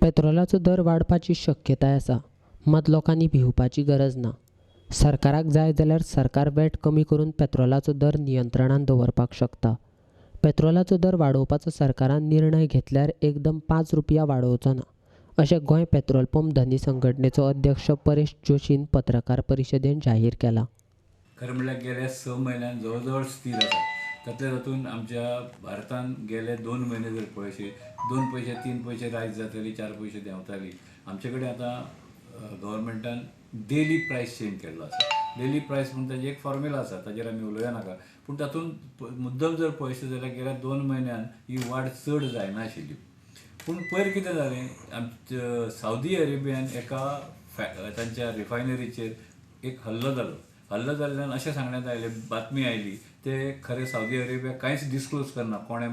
पेत्रोलाचो दर वाडपाची शक्यताय आसा, मात लोकांनी भिवपाची गरज ना. सरकाराक जाय जाल्यार सरकार वॅट कमी करून पेत्रोलाचो दर नियंत्रणांत दवरपाक शकता. पेत्रोलाचो दर वाडोवपाचो सरकारान निर्णय घेतल्यार एकदम 5 रुपया वाडोवचो ना, अशें गोंय पेत्रोल पंप धनी संघटनेचो अध्यक्ष परेश जोशीन पत्रकार परिशदेन जाहीर केलां. खरें म्हणल्यार गेल्या 6 म्हयन्यान जवळ जवळ स्थीर आसा. तातल्या तातूंत आमच्या भारतान गेले 2 म्हयने जर पळयशी 2 पयशे 3 पयशे रायज जाताली, 4 पयशे देंवताली. आमचे कडेन आतां गव्हर्मेंटान डेली प्रायस चेंज केल्लो आसा. डेली प्रायस म्हूण ताजी एक फॉर्म्युला आसा, ताजेर आमी उलोवया नाका. पूण तातूंत मुद्दम जर पळयशे जाल्यार गेल्या 2 म्हयन्यान ही वाड चड जायनाशिल्ली. पूण पयर कितें जालें, आमच्या सावदी अरेबियान एका तांच्या रिफायनरीचेर एक हल्लो जालो. हल्लो जाल्ल्यान अशें सांगण्यात आयलें, बातमी आयली, ते खरें सावदी अरेबिया कांयच डिस्क्लोज करना कोणें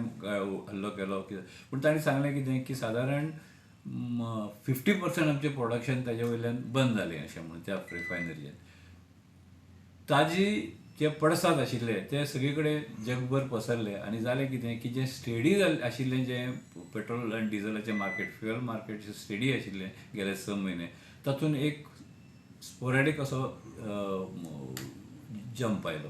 हल्लो केलो कितें. पूण तांणी सांगलें कितें की सादारण 50% आमचें प्रोडक्शन ताजे वयल्यान बंद जालें अशें म्हणून त्या रिफायनरीचेर. ताजी जे पडसाद आशिल्ले ते सगळे कडेन जगभर पसरले आनी जालें कितें की जें स्टेडी आशिल्लें जें पेट्रोल आनी डिझलाचें मार्केट, फ्युअल मार्केट जें स्टेडी आशिल्लें गेले 6 म्हयने, तातूंत एक स्पोरेडीक असो जंप आयलो.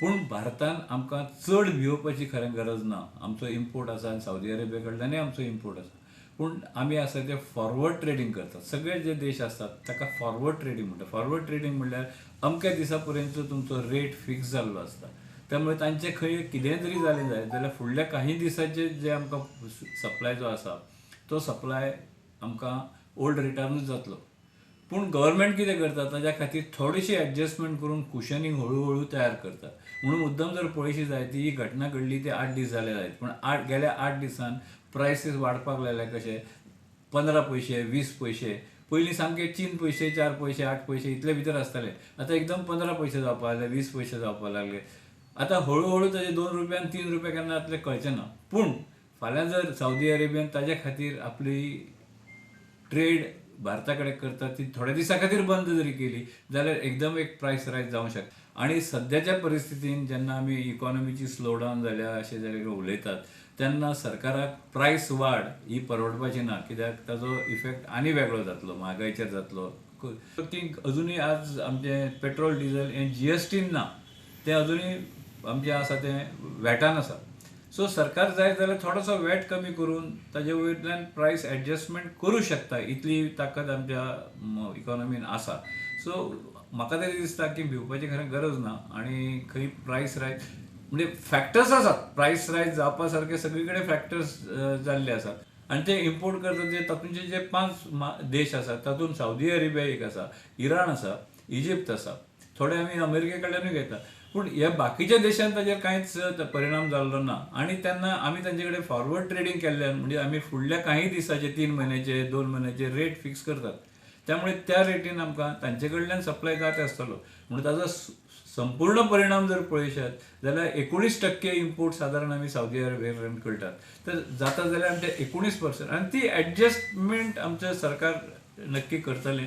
पूण भारतान आमकां चड भिवपाची खरें गरज ना. आमचो इम्पोर्ट आसा आनी सावदी अरेबिया कडल्यानूय आमचो इम्पोर्ट आसा. पूण आमी आसा ते फॉरवर्ड ट्रेडींग करतात. सगळे जे देश आसतात ताका फॉरवर्ड ट्रेडींग म्हणटात. फॉरवर्ड ट्रेडींग म्हणल्यार अमक्या दिसा पर्यंत तुमचो रेट फिक्स जाल्लो आसता. त्यामुळे तांचे खंय कितेंय जरी जालें जायत जाल्यार फुडल्या काही दिसांचे जे आमकां सप्लाय जो आसा तो सप्लाय आमकां ओल्ड रेटानूच जातलो. पूण गव्हर्मेंट कितें करता ताज्या खातीर थोडीशी एडजस्टमेंट करून कुशनींग हळू हळू तयार करता. म्हणून मुद्दम जर पळयशी जाय ती ही घटना घडली ती 8 दीस जाले जायत, पूण गेल्या 8 दिसान प्रायसीस वाडपाक लागले. कशे 15 पयशे 20 पयशे, पयलीं सामके 3 पयशे 4 पयशे 8 पयशे इतले भितर आसताले, आतां एकदम 15 पयशे जावपाक लागले, 20 पयशे जावपाक लागले. आतां हळू हळू ताजे 2 रुपया आनी 3 रुपया केन्ना जातले कळचें ना. पूण फाल्यां जर सावदी अरेबियान ताजे खातीर आपली ट्रेड भारता कडेन करता ती थोड्या दिसां खातीर बंद जरी केली जाल्यार एकदम एक प्रायस रायज जावंक शकता. आनी सद्याच्या परिस्थितीन जेन्ना आमी इकॉनॉमीची स्लो डावन जाल्या अशें जाल्यार उलयतात तेन्ना सरकाराक प्रायस वाड ही परवडपाची ना, कित्याक ताजो इफेक्ट आनी वेगळो जातलो, म्हारगायचेर जातलो. ती अजुनूय आज आमचें पेट्रोल डिझल हें जीएसटीन ना, तें अजुनूय आमचें आसा तें वॅटान आसा. सो सरकार जाय जाल्यार थोडोसो वॅट कमी करून ताजे वयल्यान प्रायस एडजस्टमेंट करूं शकता, इतली ताकद आमच्या इकॉनॉमीन आसा. सो म्हाका तरी दिसता की भिवपाची खरें गरज ना. आनी खंय प्रायस रायज म्हणजे फॅक्टर्स आसात, प्रायस रायज जावपा सारके सगळे कडेन फॅक्टर्स जाल्ले आसात. आनी ते इम्पोर्ट करता ते तातूंचे जे 5 देश आसात तातूंत सावदी अरेबिया एक आसा, इराण आसा, इजिप्त आसा, थोडे आमी अमेरिके कडल्यानूय घेता. पूण ह्या बाकीच्या देशान ताजेर कांयच परिणाम जाल्लो ना. आनी तेन्ना आमी तांचे कडेन फॉरवर्ड ट्रेडींग केल्ल्यान म्हणजे आमी फुडल्या काही दिसाचे 3 म्हयन्याचे 2 म्हयन्याचे रेट फिक्स करतात, त्यामुळे त्या रेटीन आमकां तांचे कडल्यान सप्लाय जात आसतलो. म्हणून ताजो संपूर्ण परिणाम जर पळयशात जाल्यार 19% इम्पोर्ट सादारण आमी सावदी अरेबियान करतात, तर जाता जाल्यार आमचे 19% आनी ती एडजस्टमेंट आमचें सरकार नक्की करतलें.